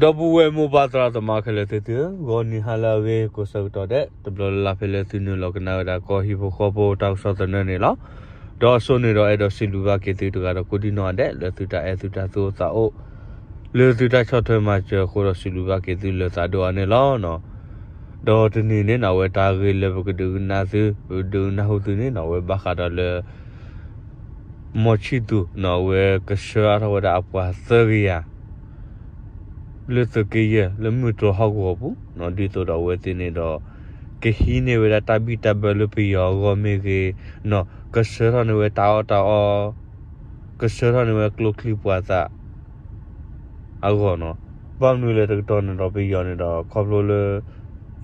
ဒီပုၢ်ဝဲၢ်မိၢ်ပၢ်သရၣ်သမါခဲလၢာ်သ့ၣ်သုဧၢ, ဂီၤနံၤဟါလၢအဂ့ၤ ကိးဆၢကတီၢ်ဒဲး တဘျီလၢ်လၢ်ဖဲလၢသုနုာ်လီၤကနၣ်ဝဲဒၣ် ကီၢ်ဟံၣ်ဖိဃီဖိတၢ်ကစီၣ်သနၢၣ်န့ၣ်လီၤ. ဒီးအစိန့ၣ်ဒီးအဲၣ်ဒိးစံးဘျုးဘၣ်က့ၤသုတဂၤဒီးကိးဒံနီၢ်ဒဲး လၢသုတၢ်အဲၣ်သုတၢ်သူၣ်အိၣ်သးအိၣ် လၢသုတၢ်ဆီၣ်ထွဲမၤစၢၤအဃိဒီးစံးဘျုးဘၣ်က့ၤသုလၢသးဒိၣ်အါန့ၣ်လီၤ. ဒီးတနံၤန့ၣ်နီၢ် အဝဲတၢ်ဂ့ၢ်လၢပကဒုးကနၣ်သု ပကဒုးကနၣ်ဟူသုန့ၣ်နီၢ် အဝဲဘၣ်ဃးဒီးလၢ မီၤဆံၣ်သူၣ်နီၢ် အဝဲကဆှၢအါထီၣ်ဝဲဒၣ်အပှၤသၢကယၤ လၢသုးက့ယဲၢ်လၢမုၢ်တြီၤဟီၣ်ကဝီၤပူၤနီၢ် ဒ်သိးဒီးအဝဲသ့ၣ်န့ၣ်ဒီး ကဟံးန့ၢ်ဝဲဒၣ်တၢ်ဘံၣ်တၢ်ဘၢလၢပယီၤအဂီၢ်မ့ၢ်ဂ့ၤနီၢ် ကဆှၢထီၣ်န့ၢ်ဝဲတၢ်အီၣ်တၢ်အီ ကဆှၢထီၣ်န့ၢ်ဝဲကျိချံပှၤသၣ် အဂီၢ်နီၢ်. ဘၣ်မနုၤလဲၣ်တကတီၢ်န့ၣ်ဒီးပယီၤန့ၣ်ဒီး ခီဖျိလၢ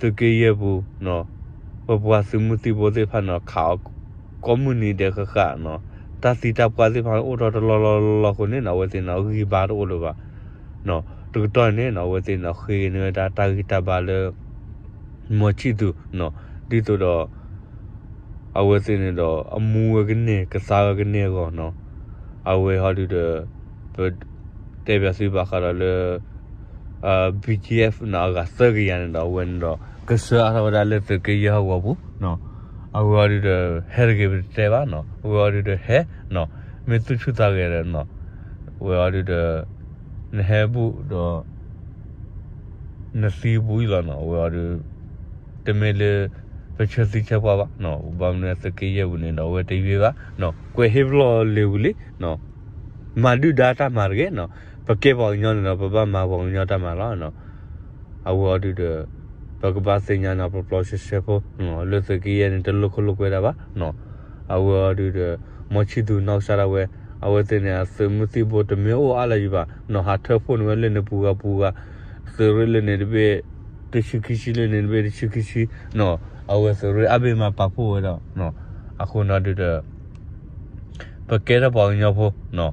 သုးက့ယဲၢ်ပူၤနီၢ် ပပှၤသုးမုၢ်သံၣ်ဘိသ့ၣ်တဖၣ်န့ၣ်ဒီး ခးအီၤကိးမုၢ်နံၤဒဲးဃၣ်ဃၣ်နီၢ် တၢ်သံတၢ်ပှၢ်သ့ၣ်တဖၣ်န့ၣ် အိၣ်ထီၣ်တလီၢ်လီၢ်လီၢ်လီၢ်အဃိန့ၣ်နီၢ် အဝဲသ့ၣ်န့ၣ်ဒီးဂံၢ်ဘါတအိၣ်လၢၤဘၣ်နီၢ်. တကတီၢ်န့ၣ်နီၢ် အဝဲသ့ၣ်န့ၣ်ဒီးဃ့န့ၢ်ဝဲဒၣ်တၢ်ဂံၢ်တၢ်ဘါလၢ မီၤဆံၣ်သူၣ်နီၢ် ဒ်သိးဒီး အဝဲသ့ၣ်န့ၣ်ဒီး အမူဝဲကန့ၢ် ကသါဝဲကန့ၢ်အဂီၢ်နီၢ် အဝဲဟီဒုဒီး ပ တဲဘၣ်သုဘၣ်ဃးဒီးလၢ BGF နီၢ် အဂၤသၢကယၤန့ၣ်ဒီး အဝဲန့ၣ်ဒီး ကဆှၢအါထီၣ်ဝဲဒၣ်လၢသုးက့ယဲၢ်ဟီၣ်ကဝီၤပူၤနီၢ် အဝဲဟီဒုဒီး ဟဲတဂ့ၤပတတဲဘၣ်နီၢ် အဝဲဟီဒုဒီးဟဲနီၢ် မ့ၢ်သူၣ်ဆူၣ်သးဂဲၤဒီးနီၢ် အဝဲဟီဒုဒီး နဟဲဘူၣ်ဒီး နသံပူၤအံၤလီၤနီၢ် အဝဲအီၤဒုး တမ့ၢ်လၢ ပဆၢသံဆၢပှၢ်ဘၣ်နီၢ် ဘၣ်မနုၤသုးက့ယဲၢ်ပူၤန့ၣ်ဒီး အဝဲတယွ့ဘၣ်နီၢ် ကွဲးဟ့ၣ်ပလီၢ်လ့ၤဝံၤလံနီၢ် မၤဒုၣ်ဒါတၢ်မၤတဂ့ၤနီၢ် ပကဲပှၤကညီန့ၣ်ဒီး ပဘၣ်မၤပှၤကညီတၢ်မၤလီၤနီၢ် အဝဲအီၤဒုးဒီး ပကဘၣ်သ့ၣ်ညါန့ၣ် ပျီပျီရှဲရှဲဖိနီၢ် လၢသုးက့ယဲၢ်န့ၣ် တလိၣ်ခိၣ်လိၣ်ကွဲတၢ်ဘၣ်နီၢ် အဝဲအီၤဒုးဒီး မီၤဆံၣ်သူၣ်နီၢ်ကစၢ်ဒၣ်ဝဲ အဝဲသ့ၣ်န့ၣ် အသုးမုၢ်သံၣ်ဘိတမ့ၢ်အိၣ်အါလၢၤယံၤဘၣ်နီၢ် ဟးထၢဖှိၣ်န့ၢ်ဝဲလၢန့ၣ်ပူၤဂၤပူၤဂၤ သုးရ့ၣ်လၢန့ၣ်တဘ့ၣ် တဆံခံဆံ လၢန့ၣ်တဘ့ၣ်တဆံခံဆံနီၢ် အဝဲသုးရ့ၣ်အါဘ့ၣ်မးပာ်ဖှိၣ်ဝဲဒီး အဃိန့ၣ်ဒုးဒီး ပကဲထီၣ်ပှၤကညီဖိနီၢ်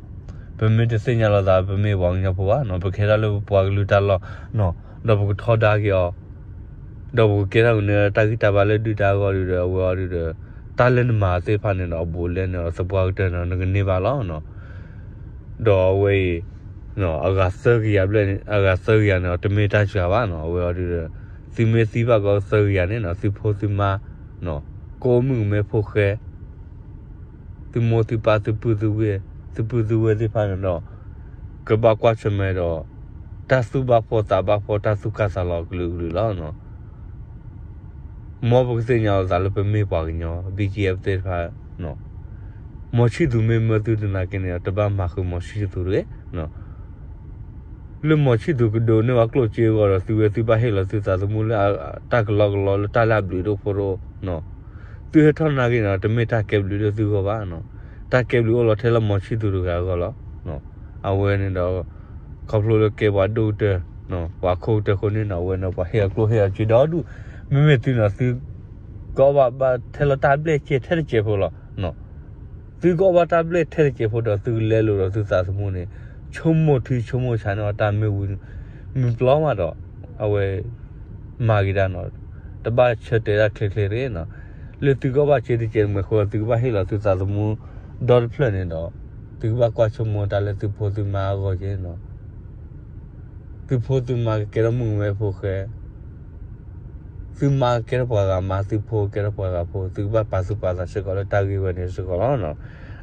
ပမ့ၢ်တသ့ၣ်ညါလိာ်သး ပမ့ၢ်ပှၤကညီဖိဘၣ်နီၢ် ပကဟဲထီၣ်လၢပပှၤကလုာ်တၢ်လီၢ်နီၢ် ဒီးပကထီဒါက့ၤအီၤ ဒီးပကကဲထီၣ်က့ၤန့ၢ်တၢ်ဂံၢ်တၢ်ဘါလၢဒုၣ်ဒါအဂီၢ်ဒုးဒီး အဝဲအီၤဒုးဒီး တၢ်လၢနမၤသ့ၣ်တဖၣ်န့ၣ်ဒီး အဘူးအလဲန့ၣ်ဒီး သပှၢ်ကတၢၢ်န့ၣ် နကန့ၢ်ဘၣ်လီၤနီၢ် ဒီးအဝဲအံၤ အဂၤသၢကယၤဘျဲၣ်န့ၣ် အဂၤသၢကယၤန့ၣ်ဒီး တမ့ၢ်တၢ်စှၤဘၣ်နီၢ် အဝဲအီၤဒုးဒီး သုမ့ၢ်သံဘၣ်ကီးသၢကယၤန့ၣ်နီၢ် သုဖိသုမါ ကိးမုၣ်ကမဲဖိဃဲ သုမိၢ်သုပၢ် သုပုၢ်သုဝဲၢ် သုပုၢ်သုဝဲၢ်သ့ၣ်တဖၣ်န့ၣ်ဒီး ကဘၣ်ကွၢ်ဆၢၣ်မဲာ်ဒီး တၢ်သူၣ်ဘၣ်ဖှီၣ်သးဘၣ်ဖှီၣ် တၢ်သူၣ်ကၢ်သးလီၤကလုာ်ကလုာ်လီၤနီၢ် မ်ပကသ့ၣ်ညါလိာ်သးလၢပမ့ၢ်ပှၤကညီ BGF သ့ၣ်တဖၣ် မီၤဆံၣ်သူၣ်မ့ၢ်မၢသုသနာ်က့န့ၣ် တဘၣ်မၤဃုာ်မီၤဆံၣ်သူၣ်တဂ့ၤ လၢမီၤဆံၣ်သူၣ်ကဒိးန့ၢ်ဘၣ်ကျိၣ်စ့အဂီၢ်ဒီး သုဝဲသုဘၣ်ဟ့ၣ်လီၤသုသးသမူလၢ တၢ်ကလီကလီလၢတၢ်လၢအဘျုးဒိၣ်ဖိတအိၣ် သုဟဲထီၣ်နာ်က့န့ၣ် တမ့ၢ်တၢ်ကဲဘျုးလၢသုဂီၢ်ဘၣ်နီၢ် တၢ်ကဲဘျုးအိၣ်လီၤထဲလၢမီၤဆံၣ်သူၣ်တဂၤအဂီၢ်လီၤ အဝဲန့ၣ်ဒီး ခီဖျိလၢကဲပှၤဒိၣ်ကတၢၢ် ပှၤခိၣ်ကတၢၢ်အဃိန့ၣ်နီၢ် အဝဲန့ၣ် ပှၤဟ့ၣ်အကျိၣ်ဟ့ၣ်အစ့ဒီဒူၣ် မ့မ့ၢ်သုနီၢ် သုကအီၣ်ဘၣ်ဘၣ်ထဲလီၤတၢ်ဘျဲၣ်စဲထဲတစဲးဖိလီၤ သုကအီၣ်ဘၣ်တၢ်ဘျဲၣ်ထဲတစဲးဖိဒီး သုကလဲလိာ်ဒီးသုသးသမူန့ၣ် ဆိကမိၣ်ထံဆိကမိၣ်ဆးန့ၣ် အတၢ်မ့ၢ်ဝံၤ မုၢ်ပျီမးဒီး အဝဲ မၤက့ၤတၢ်နီၢ် တဘၣ်ဆၢတဲာ်တၢ်ချ့ချ့တဂ့ၤနီၢ် လၢသုကအီၣ်ဘၣ်စ့တစဲးတမှဲၤဃီ သုကဘၣ်ဟ့ၣ်လီၤသုသးသမူ ဒီတဖျၢၣ်န့ၣ်ဒီး သုကဘၣ်ကွၢ်ဆိကမိၣ်တၢ်လၢသုဖိသုမါအဂီၢ်က့ၤနီၢ် သုဖိသုမါကကဲထီၣ်မုၣ်ကမဲဖိဃဲ သုမါကကဲထီၣ်ပှၤဂၤမါ သုဖိကကဲထီၣ်ပှၤဂၤဖိ သုကဘၣ်ပာ်သူၣ်ပာ်သးစ့ၢ်ကီးလၢတၢ်ဂ့ၢ်ဝဲန့ၣ်စ့ၢ်ကီးလီၤနီၢ်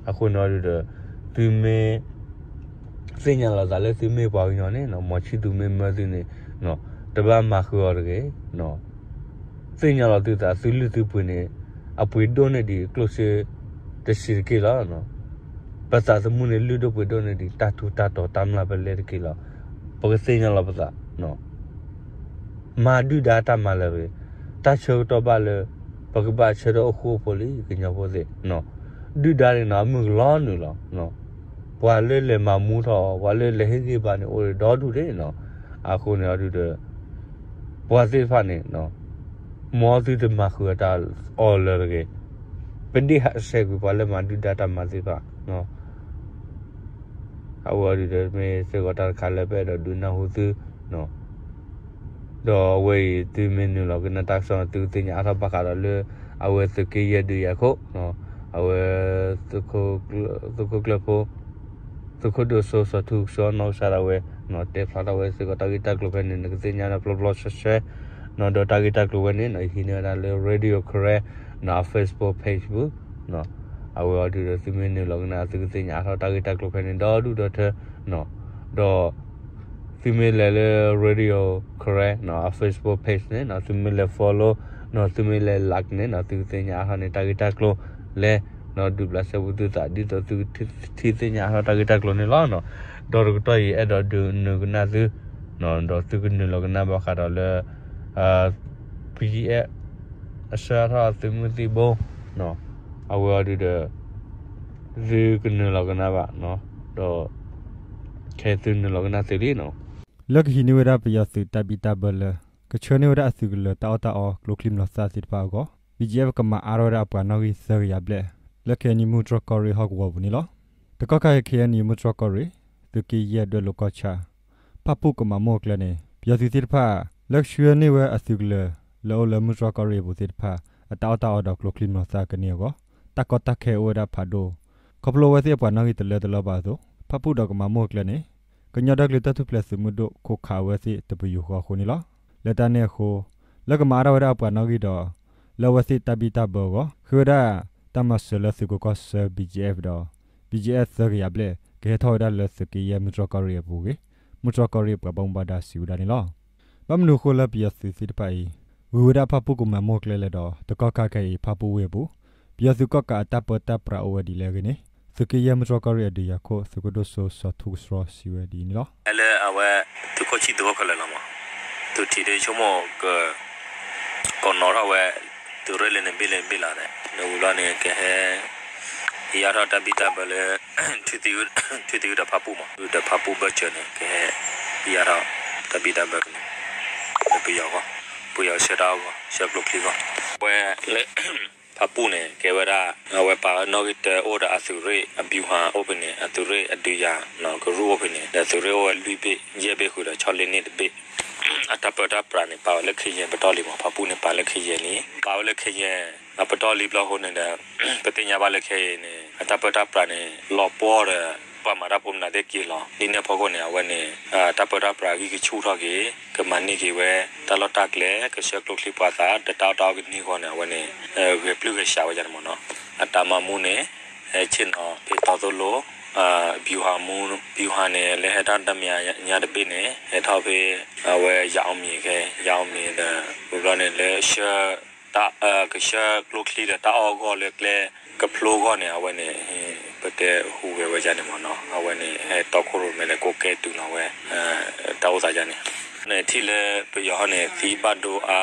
အဃိန့ၣ်ဒုးဒီး သုမ့ၢ် သ့ၣ်ညါလီၤသးလၢသုမ့ၢ်ပှၤကညီန့ၣ်နီၢ် မီၤဆံၣ်သူၣ်မ့ၢ်မၢသုန့ၣ် တဘၣ်မၤဃုာ်အီၤတဂ့ၤ သ့ၣ်ညါလီၤသုသး သုလုၢ်သုပှ့ၤန့ၣ် အပှ့ၤဒိၣ်န့ၢ်ဒံးကျိၣ်စ့ တဆံးတက့ၢ်လီၤ ပသးသမူန့ၣ် လုၢ်ဒိၣ်ပှ့ၤဒိၣ်န့ၢ်ဒံး တၢ်ထူးတၢ်တီၤတၢ်မျၢ်ပလဲတက့ၢ်လီၤ ပကသ့ၣ်ညါလီၤပသး မၤဒုၣ်ဒါတၢ်မၤလၢာ်တဂ့ၤ တၢ်ဆၢကတီၢ်ဘၣ်လၢ ပကဘၣ်ဆၢထၢၣ်အိၣ်ဃူအိၣ်ဖိးလံ ကညီဖိသ့ၣ် ဒုၣ်ဒါန့ၣ်နီၢ် အမုၢ်ကလီၤနုာ်လီၤ ပှၤလၢလဲၤမၤမူထီၣ်အီၤ ပှၤလၢလဲၤဟ့ၣ်ဂံၢ်ဘါန့ၣ် အိၣ်ဒီဒူၣ်ဒၣ်နီၢ် အဃိန့ၣ်အီၤဒုးဒီး ပှၤသ့ၣ်တဖၣ်န့ၣ် မ်သုတမၤဃုာ်အတၢ်အီၣ်လၢာ်တဂ့ၤ ပဒ့ၣ်ဟးဆှဲးကွံာ်ပှၤလၢမၤဒုၣ်ဒါတၢ်မၤသ့ၣ်တဖၣ် အဝဲအီၤဒုးဒီး မ့ၢ်စ့ၢ်ကီးတၢ်တခါလၢပအဲၣ်ဒိးဒုးနၢ်ဟူသု ဒီးအဝဲအံၤ သုမ့ၢ်နုာ်လီၤကနၣ်တၢ်ကစီၣ်န့ၣ် သုကသ့ၣ်ညါအါထီၣ်ဘၣ်ဃးဒီးလၢ အဝဲသုးက့ယဲၢ်ဒုးယၤခိၣ် အဝဲ သုးခိၣ်ကျၢၢ်ဖိ သုးခိၣ်ဒိၣ်စိစီၤထူကဆှီနီၢ်ကစၢ်ဒၣ်ဝဲ တဲဖျါထီၣ်ဝဲစ့ၢ်ကီးတၢ်ဂ့ၢ်တၢ်ကျိၤဖဲန့ၣ် နကသ့ၣ်ညါဒီးပျီပျီဆှဲဆှဲ, ဒီးတၢ်ဂ့ၢ်တၢ်ကျိၤဝဲန့ၣ် ယဟံးန့ၢ်ဝဲဒၣ်လၢ Radio Karen အ Facebook page ပူၤ, အဝဲအီၤဒုးဒီး သုမ့ၢ်နုာ်လီၤကနၣ် သုကသ့ၣ်ညါအါထီၣ်တၢ်ဂ့ၢ်တၢ်ကျိၤဖဲန့ၣ် ဒီဒူၣ်ဒီထၢ, ဒီး သုမ့ၢ်လဲၤလၢ Radio Karen အ Facebook page န့ၣ် သုမ့ၢ်လဲၤ follow သုမ့ၢ်လဲၤ like န့ၣ် သုကသ့ၣ်ညါအါထီၣ်န့ၣ် တၢ်ဂ့ၢ်တၢ်ကျိၤလဲၣ်, ဒုးဘျးစဲဘူးသုသး ဒ်သိးသုကထံၣ်သ့ၣ်ညါအါထီၣ်တၢ်ဂ့ၢ်တၢ်ကျိၤန့ၣ်လီၤ. ဒီးတကတီၢ်အံၤ အဲၣ်ဒိးဒုးနုာ်ကနၣ်သု, ဒီးသုကနုာ်လီၤကနၣ်ဘၣ်ဃးဒီးလၢ BGF အဆှၢအါထီၣ်အသုးမုၢ်သံၣ်ဘိ, အဝဲအီၤဒုးဒီး သုကနုာ်လီၤကနၣ်ဘၣ်, ဒီး ခဲသုနုာ်လီၤကနၣ်သုလံနီၤ. လၢကဟံးန့ၢ်ဝဲဒၣ်ပယီၤသုးတၢ်ဘံၣ်တၢ်ဘၢလၢ ကဆှၢန့ၢ်ဝဲဒၣ်အသုးကလၢၤတၢ်အီၣ်တၢ်အီကျိချံမျိာ်သၣ်သ့ၣ်တဖၣ်အဂီၢ် BGF ကမၤအါထီၣ်ဝဲဒၣ်အပှၤနီၣ်ဂံၢ်သၢကယၤဘျဲၣ် လၢ KNU မုၢ်တြီၢ်ကီၢ်ရ့ၣ်ဟီၣ်ကဝီၤပူၤန့ၣ်လီၤ. တကီၢ်ခါအံၤ KNU မုၢ်တြီၢ်ကီၢ်ရ့ၣ် သုးက့ယဲၢ်ဒွဲၣ်လိၤကီၢ်ဆၣ် ဖၣ်ပူၣ်ကမၤမိၢ်အကျဲန့ၣ် ပယီၤသုးသ့ၣ်တဖၣ် လၢကဆှၢန့ၢ်ဝဲအသုးကလၢၤ လၢအအိၣ်လၢမုၢ်တြီၢ်ကီၢ်ရ့ၣ်အပူၤသ့ၣ်တဖၣ် အတၢ်အီၣ်တၢ်အီဒီးကျိချံမျိာ်သၣ်ကန့ၢ်အဂီၢ် တၢ်ကီတၢ်ခဲအိၣ်ဝဲဒၣ်ဖးဒိၣ်, ခီဖျိအဝဲသ့ၣ်အပှၤနီၣ်ဂံၢ်တလၢတလီၢ်ဘၣ်အသိး ဖၣ်ပူၣ်ဒီးကမၤမိၢ်အကျဲန့ၣ် ကညီဒီကလုာ်တၢ်ထူၣ်ဖျဲးသုးမုၢ်ဒိၣ်ခိးခးအဝဲသ့ၣ်တပယူာ်ဃီအဃိန့ၣ်လီၤ. လၢတၢ်န့ၣ်အဃိ လၢကမၤအါထီၣ်ဝဲဒၣ်အပှၤနီၣ်ဂံၢ်ဒီး လၢအဝဲသ့ၣ်တၢ်ဘံၣ်တၢ်ဘၢအဂီၢ် ဃ့ဝဲဒၣ်တၢ်မၤစၢၤလၢသုးခိးကီၢ်ဆၢ BGF ဒီး BGF သၢကယၤဘျဲၣ် ကဟဲထီၣ်ဝဲဒၣ်လၢသုးက့ယဲၢ်မုၢ်တြီၢ်ကီၢ်ရ့ၣ်အပူၤအဂ့ၢ် မုၢ်တြီၢ်ကီၢ်ရ့ၣ်ပှၤဘၣ်မူဘၣ်ဒါစံးဝဲဒၣ်န့ၣ်လီၤ. ဘၣ်မနုၤအဃိလၢပယီၤသုးသ့ၣ်တဖၣ်အံၤ ဂုၤဝဲဒၣ်ဖၣ်ပူၣ်ကမၤမိၢ်ကျဲလဲၣ်ဒီး တကီၢ်ခါခဲအံၤ ဖၣ်ပူၣ်ဝ့ၢ်အပူၤ ပယီၤသုးကီၣ်ကးအတၢ်ပၢတၢ်ပြးအိၣ်ဝဲဒ်လဲၣ်အဂ့ၢ်န့ၣ် သုးက့ယဲၢ်မုၢ်တြီၢ်ကီၢ်ရ့ၣ်အဒုးယၤခိၣ် သုးခိၣ်ဒိၣ်စိစီၤထူကဆှီစံးဝဲဒ်အံၤန့ၣ်လီၤ. လၢအဝဲ သုးခိၣ်ဆံၣ်သုးခိၣ်ခဲလၢာ်လီၤမး, သုးထံးဒ်ဆိကမိၣ်က ကိးနီၣ်ထီၣ်ဝဲ သုးရ့ၣ်လၢန့ၣ်ဘ့ၣ်လၢန့ၣ်ဘ့ၣ်လီၤဒီး နဝံၤဘျီန့ၣ် ကဟဲ ယါထီၣ်တၢ်ဘံၣ်တၢ်ဘၢလၢ ထွံၣ်သံဝံၤဒီးဖၣ်ပူၣ်မး, ဒီးဖၣ်ပူၣ်ဘၢၣ်စၢၤန့ၣ် ကဟဲ ယါထီၣ်တၢ်ဘံၣ်တၢ်ဘၢန့ၣ် လၢပယီၤအဂီၢ်, ပယီၤဆှၢတၢ်အီၣ်အဂီၢ်, ဆှၢကျိချံအဂီၢ်, အဝဲလၢ ဖၣ်ပူၣ်န့ၣ် ကဲဝဲဒၣ် အဝဲပာ်ဝဲနီၣ်ဂံၢ်တၢအိၣ်ဒီးအသုးရ့ၣ်အဗျူဟာအိၣ်ဖဲန့ၣ်, အသုးရ့ၣ်အဒုးယၤ ကရူၢ်အိၣ်ဖဲန့ၣ်, ဒီးသုးရ့ၣ်အိၣ်ဝဲလွံၢ်ဘ့ၣ်ယဲၢ်ဘ့ၣ်ဃုာ်ဒီး ဆီလ့န့ၢ်တဘ့ၣ်, အတၢ်ပၢတၢ်ပြးန့ၣ် ပာ်ဝဲလၢခဲယဲၢ်ပတီၢ်လံမး, ဖၣ်ပူၣ်န့ၣ်ပာ်လၢခဲယဲၢ်လံ, ပာ်ဝဲလၢခဲယဲၢ် အပတီၢ်လံဘျီအဃိန့ၣ်ဒီး ပသ့ၣ်ညါဘၣ်လၢခဲအံၤန့ၣ် အတၢ်ပၢတၢ်ပြးန့ၣ် လီၤပှီၢ်ဒီး ပှၤမၤတၢ်ဖိမနုၤသ့ၣ်က့ၤလီၤ. ဒ်န့ၣ်အဖီခိၣ်န့ၣ် အဝဲန့ၣ် တၢ်ပၢတၢ်ပြးဂံၢ်ကဆူၣ်ထီၣ်က့ၤ ကမၤန့ၢ်က့ၤဝဲ တၢ်လီၢ်တၢ်ကျဲ ကဆှၢကျိချံပှၤသး ဒီးတၢ်အီၣ်တၢ်အီကန့ၢ်အဂီၢ်န့ၣ် အဝဲန့ၣ် ဂဲၤပျုၢ်ဂဲၤဆှးဝဲဒၣ်န့ၣ်မးနီၤ. အတၢ်မၤမူန့ၣ် ဟဲဆ့ၣ်နီၤဖဲတီသိၣ်လိ ဗျူဟာမှူး ဗျူဟာန့ၣ် လၢဟဲထီၣ်တၢ်မဲာ်ညါတဘ့ၣ်န့ၣ် ဟဲထီၣ်ဖဲ အဝဲယၤအီမံၤခဲ ယၤအီမံၤဒီး ဝံၤဘျီန့ၣ်လၢ ကဆှၢကျိချံဒီးတၢ်အီၣ်အဂီၢ်လၢကျဲကဖျိအဂီၢ်န့ၣ် အဝဲန့ၣ် ပတဲဟူးဂဲၤဝဲဒ်န့ၣ်မးနီၤ. အဝဲန့ၣ် ဟဲတီခိၣ်ရိၣ်မဲဒီးကိးကဲတုၤလီၤဝဲ တၢ်အိၣ်သးဒ်န့ၣ် န့ၣ်ထံၣ်လၢပယီၤဟီန့ၣ် သံဘၣ်ဒိအါ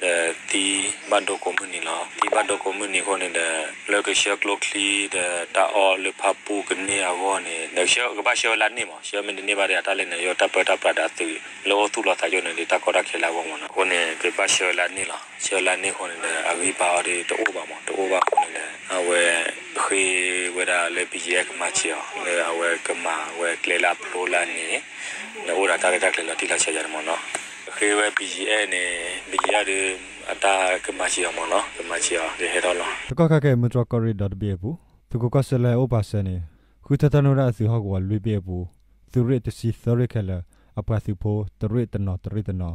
ဒီးသံဘၣ်ဒိကိးမုၢ်နံၤလီၤ. သံဘၣ်ဒိကိးမုၢ်နံၤအဃိန့ၣ်ဒီး လၢကဆှၢကျိချံဒီးတၢ်အီၣ်လၢဖၣ်ပူၣ်ကန့ၢ်အဂီၢ်န့ၣ် ဒီးကဘၣ်ဆှၢဝဲလၢန့ၣ်မး ဆှၢမ့ၢ်တန့ၢ်ဘၣ်ဒီး အတၢ်လဲၤနုာ်ယိာ်တၢ်ပၢတၢ်ပြးဒီးအသုးလၢအိၣ်သူၣ်လီၤသးယိာ်န့ၣ် ဒ်တၢ်ကီတၢ်ခဲလၢအဂီၢ်မးနီၤ. အဃိန့ၣ် ကဘၣ်ဆှၢဝဲလၢန့ၣ်လီၤ. ဆှၢလၢန့ၣ်အဃိန့ၣ်ဒီး အဂံၢ်ဘါအီၤဒီးတအိၣ်ဘၣ်မး တအိၣ်ဘၣ်အဃိန့ၣ်ဒီး အဝဲဃ့ဝဲဒၣ်လၢ ဘံယဲၢ် ကမၤစၢၤအီၤ လၢအဝဲကမၤဝဲကျဲလၢအဖျိလၢန့ၣ် ဒီးအိၣ်ဒီးတၢ်ရဲၣ်တၢ်ကျဲၤလီၤတံၢ်လီၤဆဲးယါန့ၣ်မးနီၤ. ဃ့ဝဲ ဘံယဲၢ် န့ၣ် ဘံယဲၢ် ဒီး အတၢ်ကမၤစၢၤအီၤမးနီၤ ကမၤစၢၤအီၤကဟဲထီၣ်လီၤ. တကီၢ်ခါခဲအံၤ မုၢ်တြီၢ်ကီၢ်ရ့ၣ်ဒီတဘ့ၣ်အပူၤ သုးခိၣ်ကီၢ်စဲၣ်လၢအအိၣ်ပာ်စၢၤန့ၣ် ဃုထၢထီၣ်န့ၢ်ဝဲဒၣ်အသုးဟီၣ်ကဝီၤလွံၢ်ဘ့ၣ်အပူၤ သုးရ့ၣ်တဆံသၢရ့ၣ်ခဲလၢာ် အပှၤသုးဖိတရ့ၣ်တနီၤတရ့ၣ်တနီၤ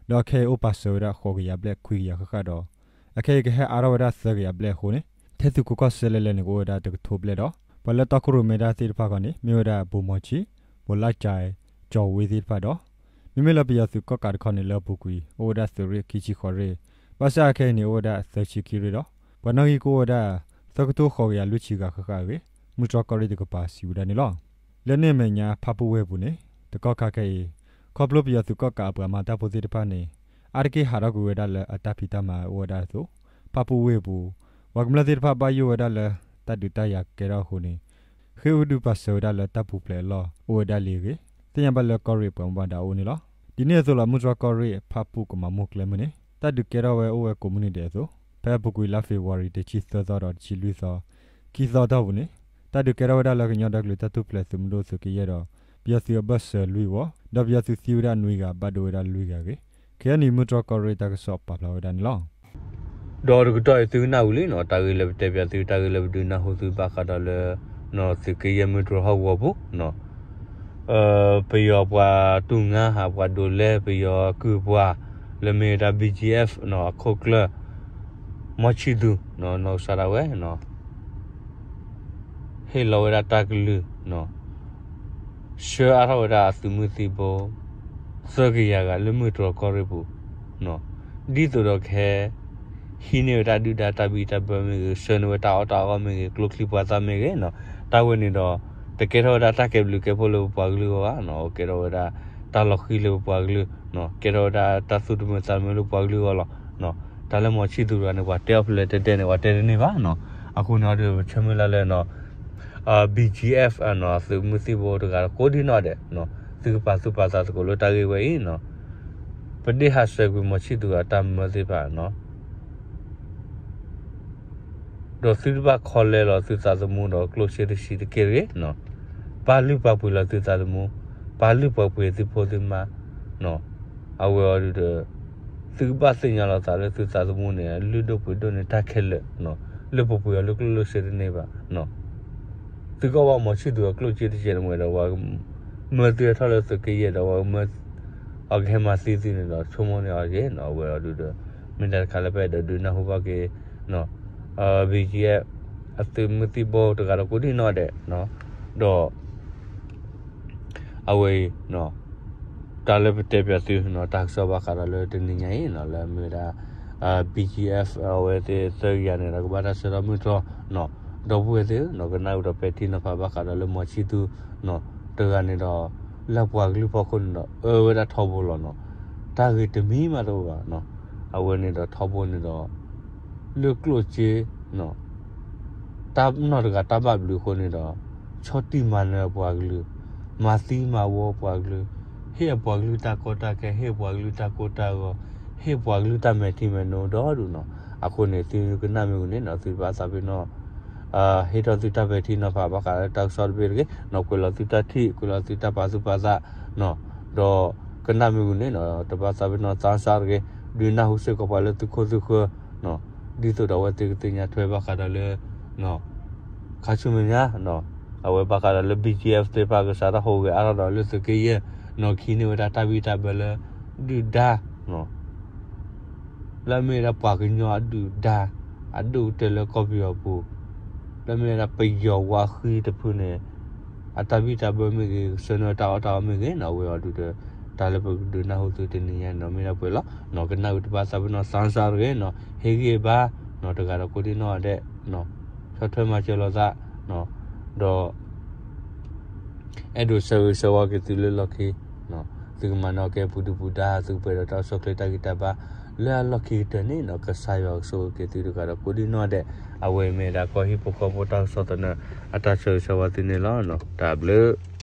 ဒီးအခဲအံၤအိၣ်ပာ်စၢၤဝဲဒၣ် ဃိးကယၤဘျဲၣ်ခွံကယၤဃၣ်ဃၣ်ဒီး အခဲအံၤကဟဲအါထီၣ်ဝဲဒၣ်သၢကယၤဘျဲၣ်အဃိန့ၣ် ထဲသုးခိၣ်ကီၢ်စဲၣ်လၢလဲၤန့ၣ် ကအိၣ်ဝဲဒၣ်တကထိဘျဲၣ်ဒီး ပှၤလၢတီခိၣ်ရိၣ်မဲတၢ်သ့ၣ်တဖၣ်ခီန့ၣ် မ့ၢ်ဝဲဒၣ် ဘိၣ်မီၤဆံး, ဘိၣ်လၢကၠဲး, ကၠီၤဝ့သ့ၣ်တဖၣ်ဒီး မ့မ့ၢ်လၢပယီၤသုးကီၣ်ကးတခီန့ၣ် လၢအပူၤကွံာ် အိၣ်ဝဲဒၣ်သုးရ့ၣ်ခံဆံဃိးရ့ၣ်, ဘၣ်ဆၣ်အခဲအံၤန့ၣ် အိၣ်ဝဲဒၣ်သၢဆံခံရ့ၣ်ဒီး ပှၤနီၣ်ဂံၢ်ကအိၣ်ဝဲဒၣ် သၢကထိဃိးကယၤလွံၢ်ဆံဂၤဃၣ်ဃၣ်အဂ့ၢ် မုၢ်တြီၢ်ကီၢ်ရ့ၣ်တကပၤစံးဝဲဒၣ်န့ၣ်လီၤ. လၢန့ၣ်အမဲာ်ညါ ဖၣ်ပူၣ်ဝ့ၢ်အပူၤန့ၣ် တကီၢ်ခါခဲအံၤ ခီဖျိပယီၤသုးကီၣ်ကးအပှၤမၤတၢ်ဖိသ့ၣ်တဖၣ်န့ၣ် အါတက့ၢ်ဟးထီၣ်ကွံာ်ဝဲဒၣ်လၢအတၢ်ဖံးတၢ်မၤအိၣ်ဝဲဒၣ်အသိး ဖၣ်ပူၣ်ဝ့ၢ်အပူၤ ပှၤကမျၢၢ်သ့ၣ်တဖၣ်ဘၣ်ယိၣ်ဝဲဒၣ်လၢ တၢ်ဒုးတၢ်ယၤကဲထီၣ်အဃိန့ၣ် ဃ့ၢ်အိၣ်ဒုးပာ်စၢၤဝဲဒၣ်လၢတၢ်ပူၤဖျဲးအလီၢ်အိၣ်ဝဲဒၣ်လံအဂ့ၢ် သ့ၣ်ညါဘၣ်လၢကီၢ်ရ့ၣ်ပှၤမူဘၣ်ဒါအအိၣ်န့ၣ်လီၤ. ဒ်န့ၣ်အသိးလီၤ မုၢ်တြီၢ်ကီၢ်ရ့ၣ် ဖၣ်ပူၣ်ကမၤမိၢ်ကျဲမုၢ်န့ၣ် တၢ်ဒုးကဲထီၣ်ဝဲအိၣ်ဝဲကိးမုၢ်နံၤဒဲးအသိး ဖဲအပူၤကွံာ်လါဖ့ၤဘြူၤအါရံၤ တဆံသၢသီဒီးတဆံလွံၢ်သီ ခံသီအတီၢ်ပူၤန့ၣ် တၢ်ဒုးကဲထီၣ်ဝဲဒၣ်လၢကညီဒီကလုာ်တၢ်ထူၣ်ဖျဲးသုးမုၢ်ဒိၣ်သုးက့ယဲၢ်ဒီး ပယီၤသုးအဘၢၣ်စၢၤလွံၢ်ဝီ ဒီးပယီၤသုးသံဝဲဒၣ်နွံဂၤ ဘၣ်ဒိဝဲဒၣ်လွံၢ်ဂၤအဂ့ၢ် ခဲအံၤန့ၣ် မုၢ်တြီၢ်ကီၢ်ရ့ၣ်တၢ်ကစီၣ်ပာ်ဖျါဝဲဒၣ်န့ၣ်လီၤ. ဒီးတကတီၢ်အံၤသုကနၣ်ဝံၤလံနီၤ တၢ်ဂ့ၢ်လၢပတဲပၠးသု တၢ်ဂ့ၢ်လၢပဒုးနၢ်ဟူသုဘၣ်ဃးဒီးလၢ သုးက့ယဲၢ်မုၢ်တြီၢ်ဟီၣ်ကဝီၤပူၤနီၤ ပယီၤပှၤတူၢ်ငါဟး ပှၤဒိးလဲပယီၤကုၢ်ပှၤ လၢမ့ၢ်ဝဲဒၣ် B G F အခိၣ်ကျၢၢ် မီၤဆံၣ်သူး နီၢ်ကစၢ်ဒၣ်ဝဲ ဟ့ၣ်လီၤဝဲဒၣ်တၢ်ကလုၢ် ဆှၢအါထီၣ်ဝဲဒၣ်အသုးမုၢ်သံၣ်ဘိ သၢကယၤဂၤလၢမုၢ်တြီၤကီၢ်ရ့ၣ်ပူၤ ဒ်သိးဒီးကဟဲ ဟံးန့ၢ်ဝဲဒၣ်ဒုၣ်ဒါတၢ်ဘံၣ်တၢ်ဘၢမ့ၢ်ဂ့ၤ, ဆှၢန့ၢ်ဝဲတၢ်အီၣ်တၢ်အီမ့ၢ်ဂ့ၤ, ကျိချံပှၤသၣ်မ့ၢ်ဂ့ၤနီၤ, တၢ်ဝဲန့ၣ်ဒီး တကဲထီၣ်ဝဲဒၣ်တၢ်ကဲဘျုးကဲဖှိၣ်လၢပပှၤကလုာ်အဂီၢ်ဘၣ်နီၤ, ကဲထီၣ်ဝဲဒၣ်တၢ်လီၤဃံၤလၢပပှၤကလုာ်, ကဲထီၣ်ဝဲဒၣ်တၢ်သူၣ်တမုာ်သးတမုာ်လၢပပှၤကလုာ်အဂီၢ်လီၤ. တၢ်လၢမီၤဆံၣ်သူးတဂၤန့ၣ် ပှၤတဲအီၤဖဲလဲၣ်တဲတဲန့ၣ် ပှၤတဲတန့ၢ်ဘၣ်နီၤ. အဃိန့ၣ်အီၤဒီး ပဆၢမုၢ်လၢ်လၢနီၤ BGF အသုးမုၢ်သံၣ်ဘိတဂၤဒီးကိးဒံနီၣ်ဒဲး သုကပာ်သူၣ်ပာ်သးသကိးလၢတၢ်ဂ့ၢ်ဝဲအံၤနီၤ, ပဒ့ၣ်ဟးဆှဲးကွံာ်မီၤဆံၣ်သူးအတၢ်မၢသ့ၣ်တဖၣ်နီၤ ဒီးသုတဘၣ်ခီလဲလီၤသုသးသမူဒီးကျိၣ်စ့တဆံးတက့ၢ်တဂ့ၤနီၤ, ပာ်လုၢ်ပာ်ပှ့ၤလီၤသုသးသမူ, ပာ်လုၢ်ပာ်ပှ့ၤသုဖိသုမါနီၤ, အဝဲအီၤဒုးဒီး သုကဘၣ်သ့ၣ်ညါလီၤသးလၢသုသးသမူန့ၣ် လုၢ်ဒိၣ်ပှ့ၤဒိၣ်န့ၢ်တၢ်ခဲလၢာ်နီၤ, လၢပပှ့ၤအီၤလၢကျိၣ်လၢစ့တန့ၢ်ဘၣ်နီၤ, သုကီၢ်ဘၣ်မီၤဆံၣ်သူးအကျိၣ်စ့တကဲးန့ၣ်ဝဲဒီး ပှၤမၢသုဟဲထီၣ်လၢသုးက့ယဲၢ်ဒီး ပှၤမၢ အကဟဲမၤသံသုန့ၣ်ဒီး ဆိကမိၣ်န့ၢ်အီၤက့ၤနီၤ, အဝဲအီၤဒုးဒီး မ့ၢ်တၢ်တခါလၢပအဲၣ်ဒိးဒုးနၢ်ဟူဘၣ်က့ၤ BGF အသုးမုၢ်သံၣ်ဘိတဂၤဒီးကိးဒံနီၣ်ဒဲး, ဒီး အဝဲအံၤ တၢ်လၢပတဲပၠးသုနီၤ တၢ်ကစီၣ်ဘၣ်ဃးဒီးလၢတနံၤညါအံၤနီၤ လၢအမ့ၢ်ဝဲဒၣ် BGF အဝဲသ့ၣ်သၢကယၤန့ၣ်ဒီး ကဘၣ်တၢ်ဆှၢထီၣ်မုၢ်တြီၢ်နီၤ, ဒီပုၢ်ဝဲၢ်သ့ၣ်နီၤ ကနၣ်အုးဒီးပဲာ်ထံနီၤဖးဘၣ်ဃးဒီးလၢမီၤဆံၣ်သူးနီၤ တဂၤန့ၣ်ဒီး လၢပှၤကလုာ်ဖီခိၣ်န့ၣ်ဒီး အၢဝဲဒၣ်ထီဘိလီၤနီၤ, တၢ်ဂ့ၤတမံၤမးတအိၣ်ဘၣ်နီၤ, အဝဲန့ၣ်ဒီးထီဘိန့ၣ်ဒီး လၢကျိၣ်စ့ တၢ်နီၢ်တဂၤတၢ်ဘၣ်ဘျုးအဃိန့ၣ်ဒီး ဆီၣ်တံၢ်မၤနၢၤပှၤကလုာ်, မၤသံမၤဝီပှၤကလုာ်, ဟ့ၣ်အပှၤကလုာ်တၢ်ကီတၢ်ခဲ, ဟ့ၣ်အပှၤကလုာ်တၢ်ကိၢ်တၢ်ဂီၤ, ဟ့ၣ်ပှၤကလုာ်တၢ်မဲာ်ထံမဲာ်နိဒီဒူၣ်နီၤ, အဃိန့ၣ် သုကနၣ်မ့ၢ်ဂ့ၤန့ၣ်နီၤ သုတဘၣ်သးပ့ၤနီၣ် ဟ့ၣ်ထီၣ်သုတၢ်ပဲာ်ထံနီၤဖးဘၣ်ဃးလၢတၢ်ကစီၣ်တဘ့ၣ်တဂ့ၤနီၤ, ကွဲးလီၤသုတၢ်ထံၣ် ကွဲးလီၤသုတၢ်ပာ်သူၣ်ပာ်သးနီၤ, ဒီးကနၣ်မ့ၢ်ဂ့ၤန့ၣ်နီၤ တဘၣ်သးပ့ၤနီၣ်သးစၢ်တဂ့ၤ, ဒုးနၢ်ဟူစ့ၢ်ကီးပှၤလၢသုခိၣ်သုဃၢၤနီၤ, ဒ်သိးဒီးအဝဲသ့ၣ်ကသ့ၣ်ညါထွဲဘၣ်ဃးဒီးလၢ ခါဆူမဲာ်ညါ အဝဲဘၣ်ဃးဒီးလၢ BGF သ့ၣ်တဖၣ်ကစးထီၣ်ဟူးဂဲၤအါထီၣ်ဒီးလၢသုးက့ယဲၢ်နီၤ, ကဟံးန့ၢ်ဝဲဒၣ်တၢ်ဘံၣ်တၢ်ဘၢလၢ ဒုၣ်ဒါ လၢအမ့ၢ်ဝဲဒၣ်ပှၤကညီအဒုၣ်ဒါ အဒိၣ်ကတၢၢ်လၢကီၢ်ပယီၤပူၤ, လၢအမ့ၢ်ဝဲဒၣ်ပယီၤဝါဃံတဖုန့ၣ် အတၢ်ဘံၣ်တၢ်ဘၢမ့ၢ်ဂ့ၤ, ကဆှၢန့ၢ်ဝဲတၢ်အီၣ်တၢ်အီမ့ၢ်ဂ့ၤနီၤ, အဝဲအီၤဒုးဒီး တၢ်လၢပကဒုးနၢ်ဟူသုတနံၤညါန့ၣ်ဒီး မ့ၢ်ဒၣ်ပှဲၤလီၤ. ကနၣ်အုးတဘၣ်သးပ့ၤနီၣ်သးစၢ်တဂ့ၤနီၤ, ဟ့ၣ်ဂံၢ်ဘါနီၤ, တဂၤဒီးကိးဒံနီၣ်ဒဲး ဆီၣ်ထွဲမၤစၢၤလိာ်သး ဒီး အဲၣ်ဒိးဆၢဂ့ၤဆၢဝါက့ၤသုလၢလီၢ်ခံ သုကမၤနၢၤက့ၤပှၤဒုၣ်ပှၤဒါ, သုကပှဲၤဒီးတၢ်အိၣ်ဆူၣ်အိၣ်ချ့တၢ်ဂံၢ်တၢ်ဘါ လၢအလီၢ်ခံကတၢၢ်န့ၣ်နီၤ, ကစၢ်ယွၤကဆိၣ်ဂ့ၤက့ၤသုတဂၤဒီးကိးဒံနီၣ်ဒဲး, အဝဲမ့ၢ်ဒၣ်ကီၢ်ဟံၣ်ဖိဃီဖိတၢ်ကစီၣ်သနၢၣ် အတၢ်ဆၢဂ့ၤဆၢဝါသုန့ၣ်လီၤ. တၢ်ဘျုး